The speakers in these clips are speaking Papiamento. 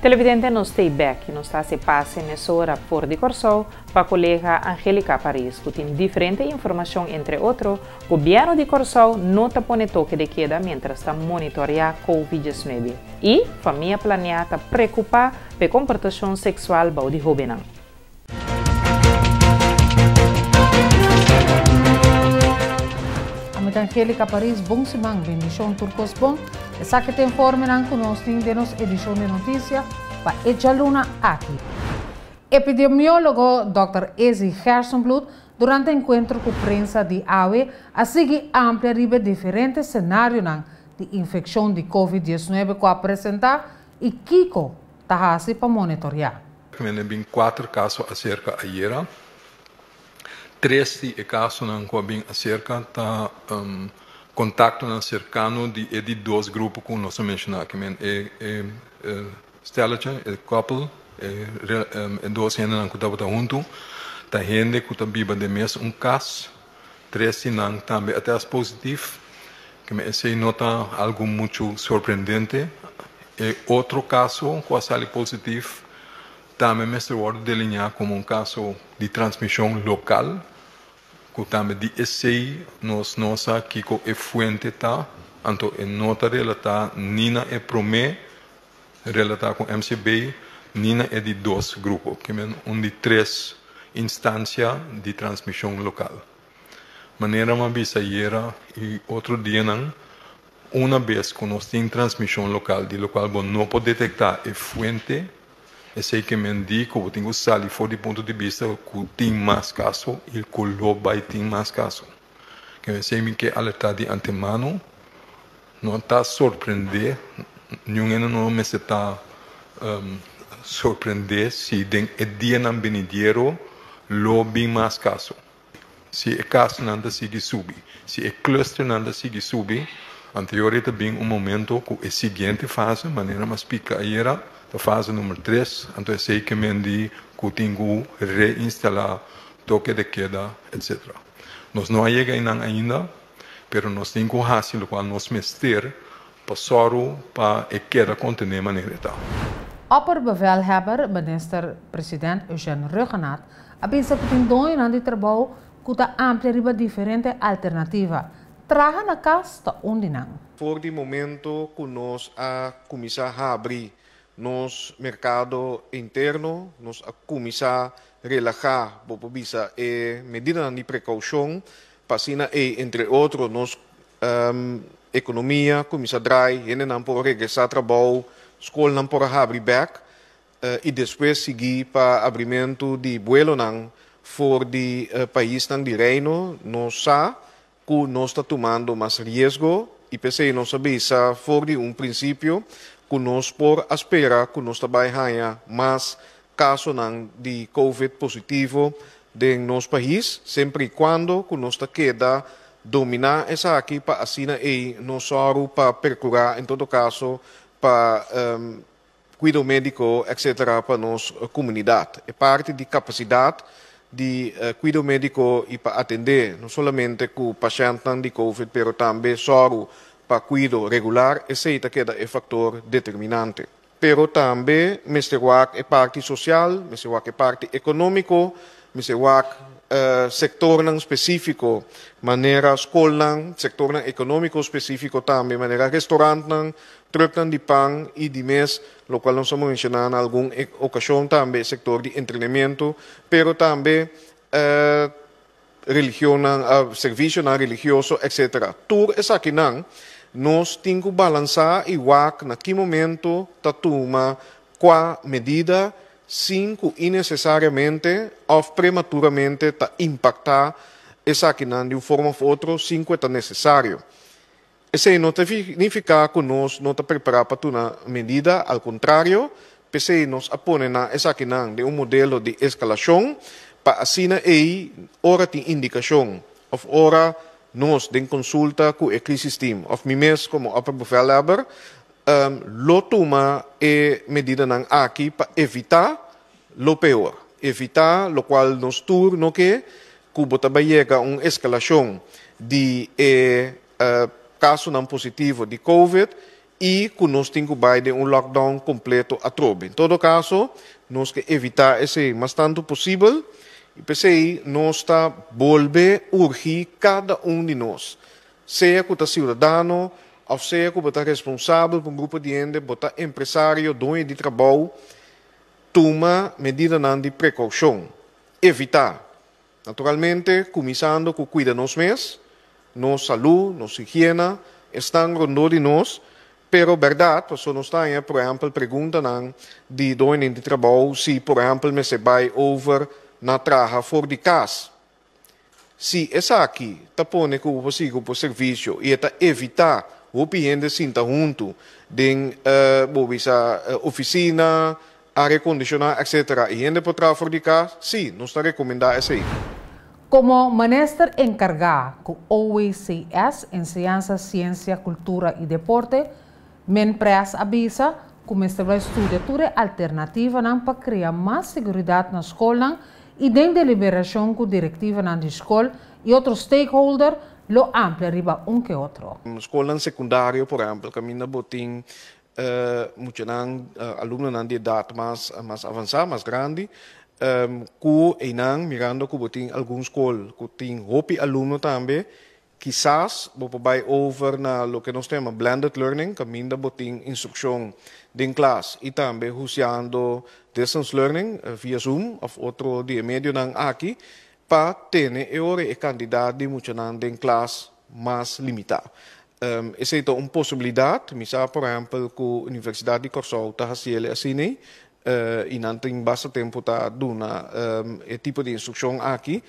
Televidente, nos ta bèk i nos ta hasi pase mesora for di Kòrsou pa kolega Angelica Paris, ku tin diferente informashon, entre otro, gobièrnu di Kòrsou no ta pone toke de keda mientras ta monitoreá COVID-19 i Famia Planiá ta preokupá pa komportashon seksual bou di hóbennan. Ami ta Angelica Paris, bon siman, bendishon tur kos bon. Esaki ta informenan ku nos tin den nos edishon di notisia pa e djaluna aki. Epidemiólogo Dòkter Izzy Gerstenbluth durante enkuentro ku prensa di awe a sigui amplia riba e diferente senarionan di infekshon di Covid 19 ku a presentá i kiko ta hasi pa monitoriá. Men a bin kuater kaso aserka ayera. Tres di e kasonan ku a bin aserka ta kontaktonan serkano di e di dos grupo ku nos a menshoná aki. Men e stelletje, e koppel, e dos hendenan ku tabata huntu ta hende ku ta biba den mes un kas. Tres di nan tambe a tèst positif. Keme esei no ta algu muchu sorprendente. E otro kaso ku a sali positif tambe mester wòrdu delineá komo un kaso di transmishon lokal, ku tambe di esei nos no sa kiko e fuente ta, anto e no ta relatá ni na e promé relatá ku MCB ni na e di dos grupo, ke men un di tres instansia di transmishon lokal. Manera mi a bisa ayera i otro dianan, una bes ku nos tin transmishon lokal di lokual bo no por detektá e fuente, esei ke men di ku bo tin ku sali for di punto di bista ku tin mas kaso i ku lo bai tin mas kaso. Ke esei mi ke alertá di antemano, no ta sorprendé, niun hende no mester ta sorprendé si den e dianan benidero lo bin mas kaso. Si e kasonan ta sigui subi, si e clusternan ta sigui subi, anterior ta bin un momento ku e siguiente fase, manera mi a splika ayera, ta fase number tres, anto esei ke men di ku tin ku reinstalá toke de keda, etcetera. Nos no a yega einan ainda, pero nos tin ku hasi lokual nos mester pa sòru pa e keda kontené manera e ta. Opperbevelhebber, Minister President Eugène Rhuggenaath, a bisa ku tin doñonan di trabou ku ta amplia riba diferente alternativa. Traha na kas ta un di nan. For di momento ku nos a kuminsá habri nos merkado interno, nos a kuminsá relahá, bo por bisa, e medidanan di prekoushon pa asina ei entre otro nos ekonomia kuminsá drai, hendenan por regresá trabou, skolnan por a habri bèk i despues sigui pa abrimentu di buelonan for di paisnan di Reino. Nos sa ku nos ta tumando mas riesgo i p'esei nos a bisa for di un prinsipio ku nos por a spera ku nos ta bai haña mas kasonan di covid positivo den nos pais, semper i kuando ku nos ta keda dominá esaki pa asina ei nos sòru pa perkurá en todo kaso pa kuido médiko etcetera pa nos komunidat. E parti di kapasidat di kuido médiko i pa atendé no solamente ku pashèntnan di covid pero tambe sòru pa kuido regular, esei ta keda e faktor determinante. Pero tambe mester wak e parti sosial, mester wak e parti ekonómiko, mester wak sektornan spesífiko manera skolnan, sektornan ekonómiko spesífiko tambe manera restorantnan, trùknan di pan i di mes, lokual nos a menshoná na algun okashon tambe e sektor di entrenamiento, pero tambe religionnan, servisionan religioso, etcetera. Tur esakinan nos tin ku balansá i wak na ki momento ta tuma kua medida sin ku inesesariamente òf prematuramente ta impaktá esakinan di un forma òf otro sin ku e ta nesesario. Esei no ta nifiká ku nos no ta prepará pa tuna medida, al kontrario, p'esei nos a pone na esakinan den un modelo di eskalashon pa asina ei ora tin indikashon òf ora nos den konsulta ku e crisis team òf mi mes komo opperbevelhebber lo tuma e medidanan aki pa evitá lo peor, evitá lokual nos tur no ke ku bo ta bai yega un eskalashon di e kasonan positivo di covid. I ku nos tin ku bai den un lockdown kompleto atrobe. En todo kaso, nos ke evitá esei mas tantu posibel i p'esei nos ta bolbe urgí kada un di nos, sea ku ta siudadano òf sea ku bo ta responsabel pa un grupo di hende, bo ta empresario, doño di trabou, tuma medidanan di prekoushon. Evitá. Naturalmente, kuminsando ku kuida nos mes, nos salú, nos higiena, esnan rondó di nos, pero bèrdat, pasobra nos ta haña, por ehèmpel, preguntanan di doñonan di trabou si, por ehèmpel, mester bai over na traha for di kas. Si esaki ta pone ku bo por sigui ku bo servisio i e ta evitá hopi hende sinta huntu den, bo bisa, ofisina, Aire kondisioná etc. I hende por traha for di kas? Sí, nos ta rekomendá esei. Komo minister enkargá ku OWCS, Enseñansa, Siensia, Kultura i Deporte, Minpres a bisa ku mester bai studia tur e alternativanan pa krea mas seguridat na skolnan i den deliberashon ku direktivanan di skol i otro stakeholder lo amplia riba un ke otro. Skolnan sekundario, por ehèmpel, kaminda bo tin Muchanan, alumnonan di edat mas mas avansá, mas grandi, ku einan mirando ku bo tin algun skol ku tin hopi alumno tambe, kisas bo por bai over na loke nos ta yama blended learning, kaminda bo tin instrukshon den klas i tambe husiando distance learning via Zoom òf otro di e medionan aki pa tene e ora e kantidat di muchanan den klas mas limitá. Esei ta un posibilidat. Mi sa por ehèmpel ku Universidat di Kòrsou ta hasi el asin'ei i nan tin basta tempu ta duna e tipo di instrukshon aki,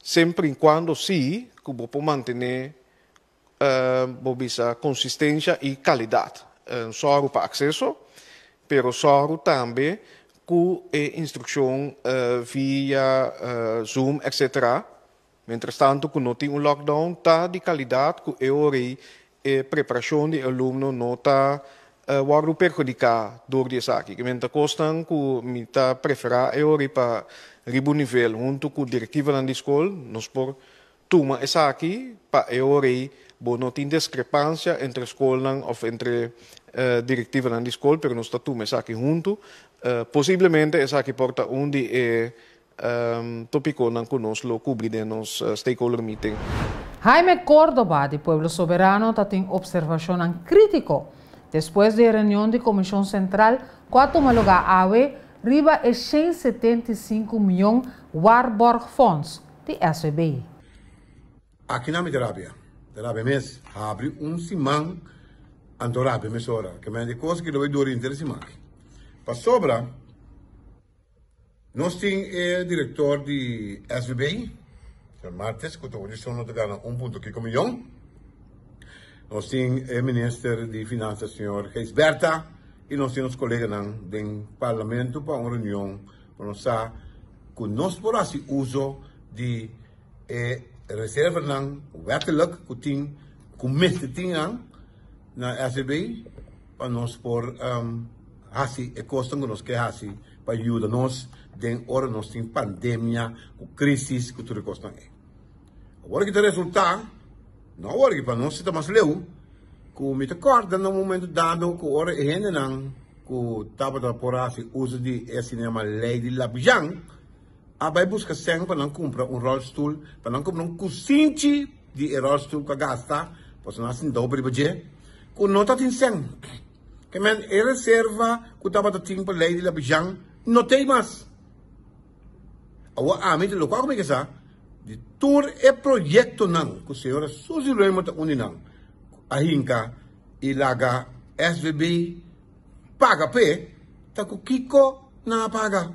semper i kuando si ku bo por mantené bo bisa konsistensha i kalidat. Sòru pa akseso, pero sòru tambe ku e instrukshon via Zoom etcetera Mientrastantu ku no tin un lockdown ta di kalidat ku e ora ei e preparashon di e alumno no ta wòrdu perhudiká dor di esaki. Kimen ta kosnan ku mi ta preferá e ora ei pa riba un nivel huntu ku direktivanan di skol nos por tuma esaki pa e ora ei bo no tin diskrepansia entre skolnan òf entre direktivanan di skol pero nos ta tuma esaki huntu. Posiblemente esaki por ta un di e Topikonan ku nos lo kubri den nos stakeholder meeting. Jaime Cordoba di Pueblo Soberano ta tin observashonnan krítiko despues di e reunion di Komishon Sentral ku a tuma lugá awe riba e 175 mion Waarborgfonds di SVB. Aki nan mi ta rabia, ta rabia mes. Habri un siman anto rabia mesora. Ke men di kos ki lo bai dura henter e siman aki. Pasobra. Nos tin e director di SVB, señor Martes, cu ta hopi sono ta gana un punto kiko miyon. Nos tin e minister di Finanzas, señor Gijsbertha, y nos tin nos coleganan den Parlamento pa un reunion pa nos sa cu nos por haci uso di e reservanan wettelijk cu tin, cu mester tin nan na SVB pa nos por hasi e kosnan ku nos ke hasi pa yuda nos den ora nos tin pandemia ku krisis ku tur e kosnan ei. Awor ki ta resulta, no awor ki pa nos ta mas leu, ku mi ta kòrda na un momento dado ku ora e hendenan ku tabata por hasi uso di e asina yama lei di Labjan a bai buska sèn pa nan kumpra un ròlstul, pa nan kumpra un kusinchi di e ròlstul ku a gasta, pasobra nan a sinta hopi riba dje, ku no ta tin sèn. Ke men e reserva ku tabata tin pa lei di Labizjan no tei mas. Awor ami ta lokual ku mi ke sa di tur e proyektonan ku señora Suzy Römer ta un di nan a hinka i laga SVB paga p'e ta ku kiko nan a paga?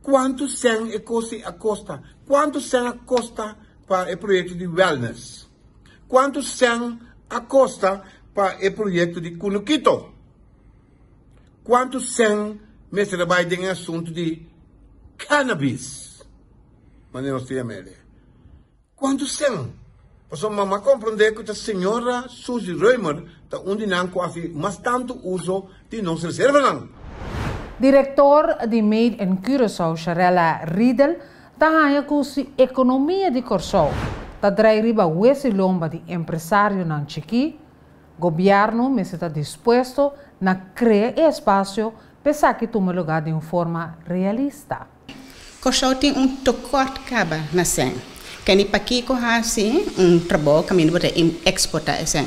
Kuantu sèn e kos ei a kosta? Kuantu sèn a kosta pa e proyekto di wellness? Kuantu sèn a kosta pa e proyekto di Kunukito? Kuantu sèn mester a bai den e asuntu di cannabis, manera nos ta yam'el? Kuantu sèn? Pasobra mama a komprondé ku ta señora Suzy Römer ta un di nan ku hasi mas tantu uso di nos reservanan. Direktor di Made in Curaçao Sharella Riedel ta haña ku si ekonomia di Kòrsou ta drai riba wes i lomba di empresarionan chikí, Gobièrnu mester ta dispuesto na krea e espasio pa esaki tuma lugá den un forma realista. Kòrsou tin un tekort kaba na sèn. Kende pakiko hasi un trabou kaminda bo ta eksportá e sèn?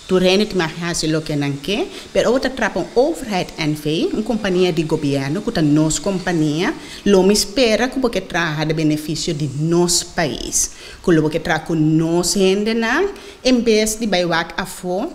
Tur hende tin mag hasi loke nan ke, pero ora bo ta trapa un overheid NV, un kompania di gobièrnu ku ta nos kompania, lo mi spera ku bo ke traha den benefisio di nos pais, ku lo bo ke traha ku nos hendenan en bes di bai wak afó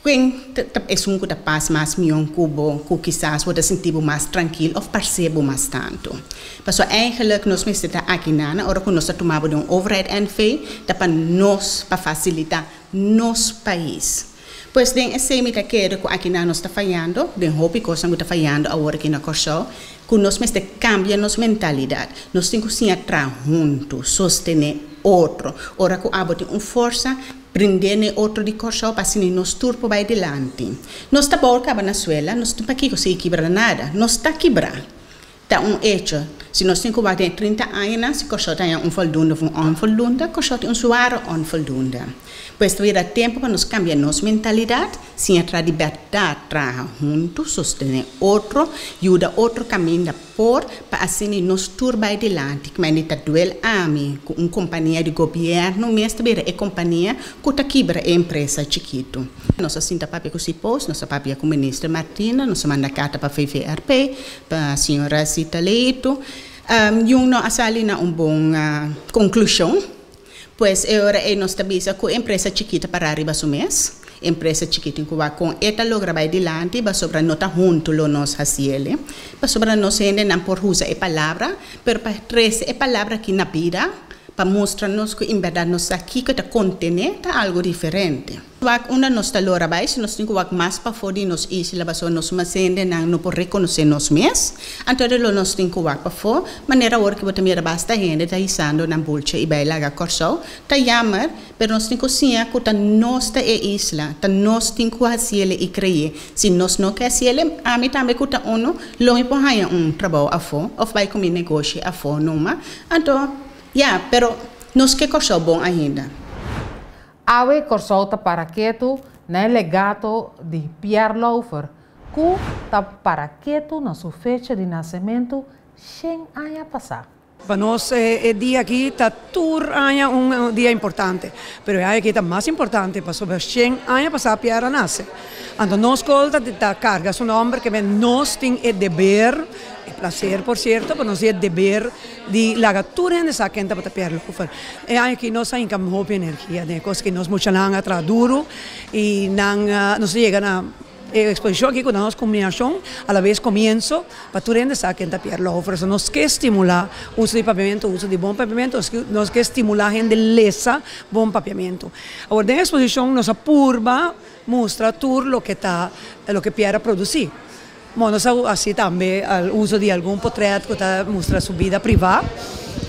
Ken ta esun ku ta pas mas mion ku bo, ku kisas bo ta sinti bo mas trankil òf parsé bo mas tantu? Pasobra eigenlik nos mester ta aki nana ora ku nos ta tuma bo den un overheid NV, ta pa nos, pa fasilitá nos pais. Pues den esei mi ta kere ku aki nan nos ta fayando, den hopi kosnan ku ta fayando awor aki na Kòrsou, ku nos mester kambia nos mentalidat. Nos tin ku siña traha huntu, sostené otro. Ora ku abo tin un forsa, Prende n'e otro di Kòrsou pa asina nos tur por bai dilanti. Nos ta bou kaba na suela, nos tin pakiko sigui kibra nada. Nos ta kibrá. Ta un echo. Si nos tin ku wak den e 30 añanan, si Kòrsou ta haña un voldoende of un onvoldoende, Kòrsou tin un suare onvoldoende. Pues ta bira tempu pa nos kambia nos mentalidat, siña traha di bèrdat, traha huntu, sostené otro, yuda otro kaminda Por pa asina nos tur bai dilanti. Kmende ta duel ami ku un kompania di gobièrnu mes ta bira e kompania ku ta kibra e empresa chikitu. Nos a sinta papia ku Sipos, nos a papia ku Minister Martina, nos a manda karta pa VVRP, pa señora Zita Leito. Yun no a sali na un bon konklushon. Pues e ora ei nos ta bisa ku e empresa chikí ta pará riba su mes. E empresa chikí tin ku wak kon e ta logra bai dilanti pasobra no ta huntu lo nos hasi el. Pasobra nos hendenan por usa e palabra, pero pa trese e palabra aki na bida, pa mustra nos ku en bèrdat nos sa kiko e ta kontené, ta algu diferente. Wak unda nos ta lora bai, si nos tin ku wak mas pafó di nos isla pasobra nos mas hendenan no por rekonosé nos mes, anto de lo nos tin ku wak pafó, manera awor ku bo ta mira basta hende ta hisando nan bultje i bai laga Kòrsou, ta jammer, pero nos tin ku siña ku ta nos ta e isla, ta nos tin ku hasiele i kreyé, si nos no ke hasiele, ami tambe ku ta unu, lo mi por haña un trabou afó òf bai ku mi negoshi afó numa, anto ya, pero nos ke Kòrsou bon ainda. Awe Kòrsou ta para ketu na e legato di Pierre Lauffer ku ta para ketu na su fecha di nasementu shen aña pasá. Pa nos e dia aki ta tur aña un dia importante, pero e aña aki ta mas importante pasobra shen aña pasá Pierre a nase. Anto nos skol ta karga su nòmber ke men nos tin e deber, e plaser por sierto, pero nos tin e deber di laga tur hende sa ken tabata Pierre Lauffer. E aña aki nos a hinka hopi energia den e kos aki. Nos muchanan a traha duru i nan nos a yega na e eksposishon aki ku ta nos kulminashon alabes komienso pa tur hende sa ken ta Pierre Lauffer. So nos ke stimulá uso di papiamentu, uso di bon papiamentu, nos ke stimulá hende lesa bon papiamentu. Awor den e eksposishon nos a purba mustra tur loke ta loke Pierre a produsí. Bon, nos a hasi tambe uso di algun potret ku ta mustra su bida privá.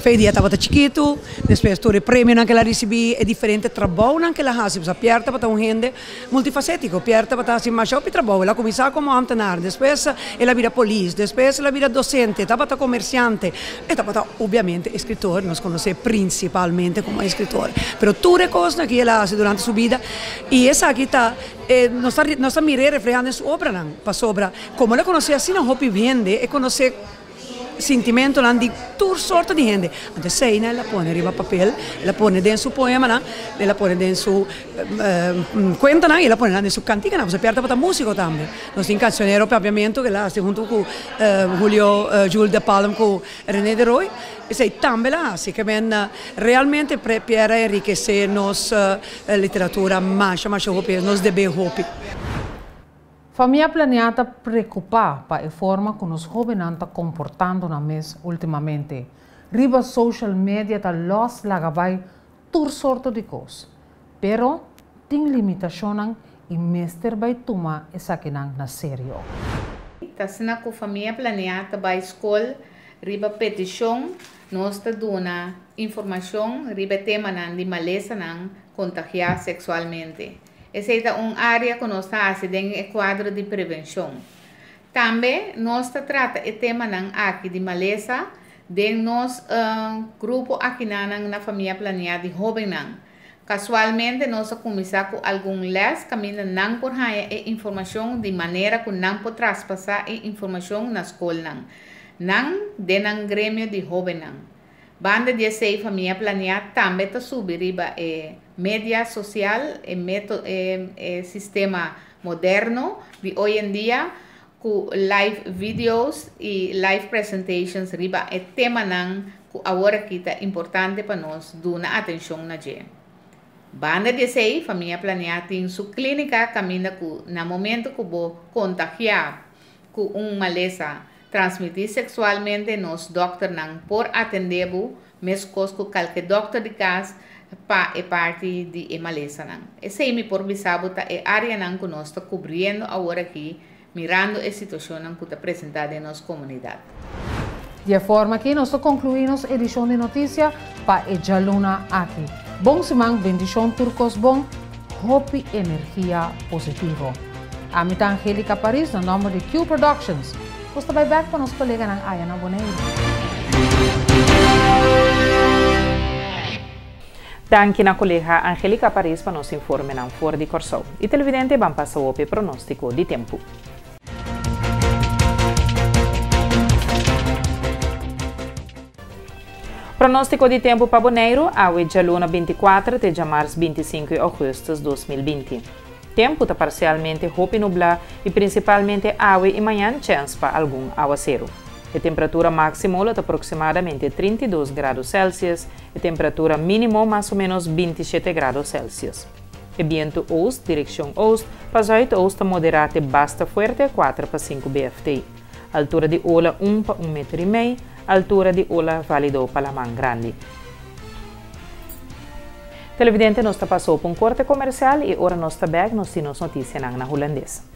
Fe dia tabata chikitu, despues tur e premionan ku el a risibí, e diferente trabounan ku el a hasi. Pasobra Pierre tabata un hende multifasétiko. Pierre tabata hasi masha hopi trabou. El a kuminsá komo ámtenar, despues el a bira polis, despues el a bira dosente, tabata komersiante, e tabata obiamente eskritor, nos konosé prinsipalmente komo eskritor. Pero tur e kosnan ku el a hasi durante su bida i esaki ta E nos ta nos ta mir'é reflehá den su obranan, pasobra komo el a konosé asina hopi hende, e konosé sintimentonan di tur sorto di hende. Anto eseinan el a pone riba papel, el a pone den su poemanan, el a pone den su kuentanan i el a pone nan den su kantikanan, pasobra Pierre tabata músiko tambe. Nos tin Cancionero Papiamento ku el a hasi huntu ku Julio Jules de Palm ku René de Rooy. Esei tambe el a hasi. Ke men realmente Pierre a enrikesé nos literatura masha masha hopi, nos debe hopi. Famia Planea ta preocupa pa e forma cu nos hobennan ta comportando nan mes ultimamente. Riba social media ta los laga bay tur sorto di cos. Pero tin limitacionnan y mester bay tuma esakinan na serio. Ta asina cu Famia Planea ta bay scol riba peticion. Nos ta duna informashon riba e temanan di malesanan kontagiá seksualmente. Esei ta un área ku nos ta hasi den e kuadro di prevenshon. Tambe nos ta trata e temanan aki di malesa den nos grupo akinanan na Famia Planiá di Hóbennan. Kasualmente nos a kuminsá ku algun lès kaminda nan por haña e informashon di manera ku nan por traspasá e informashon na skolnan nan den nan gremio di hóbennan. Banda di esei Famia Planiá tambe ta subi riba e media sosial, e meto e e sistema moderno di hoy en dia ku live videos i live presentations riba e temanan ku awor aki ta importante pa nos duna atenshon na dje. Banda di esei, Famia Planiá tin su klínika kaminda ku na momento ku bo kontagiá ku un malesa transmití seksualmente nos dòkternan por atendé bo meskos ku kalke dòkter di kas pa e parti di e malesanan. Esei mi por bisa bo ta e áreanan ku nos ta kubriendo awor aki mirando e situashonnan ku ta presentá den nos komunidat. Di e forma aki nos ta konkluí nos edishon di notisia pa e djaluna aki. Bon siman, bendishon tur kos bon, hopi energia positivo. Ami ta Angelica Paris na nòmber di Q Productions. Nos ta bai bèk pa nos koleganan aya na Boneiru. Danki na kolega Angelica Paris pa nos informenan for di Kòrsou. I televidente ban pasa wou p'e pronóstiko di tempu. Pronóstiko di tempu pa Boneiru, awe djaluna 24 te djamars 25 ougùstùs 2020. Tempu ta parsialmente hopi nublá i prinsipalmente awe i mañan chèns pa algun awaseru. E temperatura máksimo lo ta aproksimadamente 32 grado Celsius, E temperatura mínimo mas o ménos 27 grado Celsius. E bientu oost, direkshon oost, pa zuidoost ta moderá te basta fuerte 4 pa 5 BFT. Altura di ola un pa un meter i mei, altura di ola válido pa laman grandi. Televidente nos ta pasa op un korte komersial i ora nos ta bèk nos tin nos notisianan na hulandes.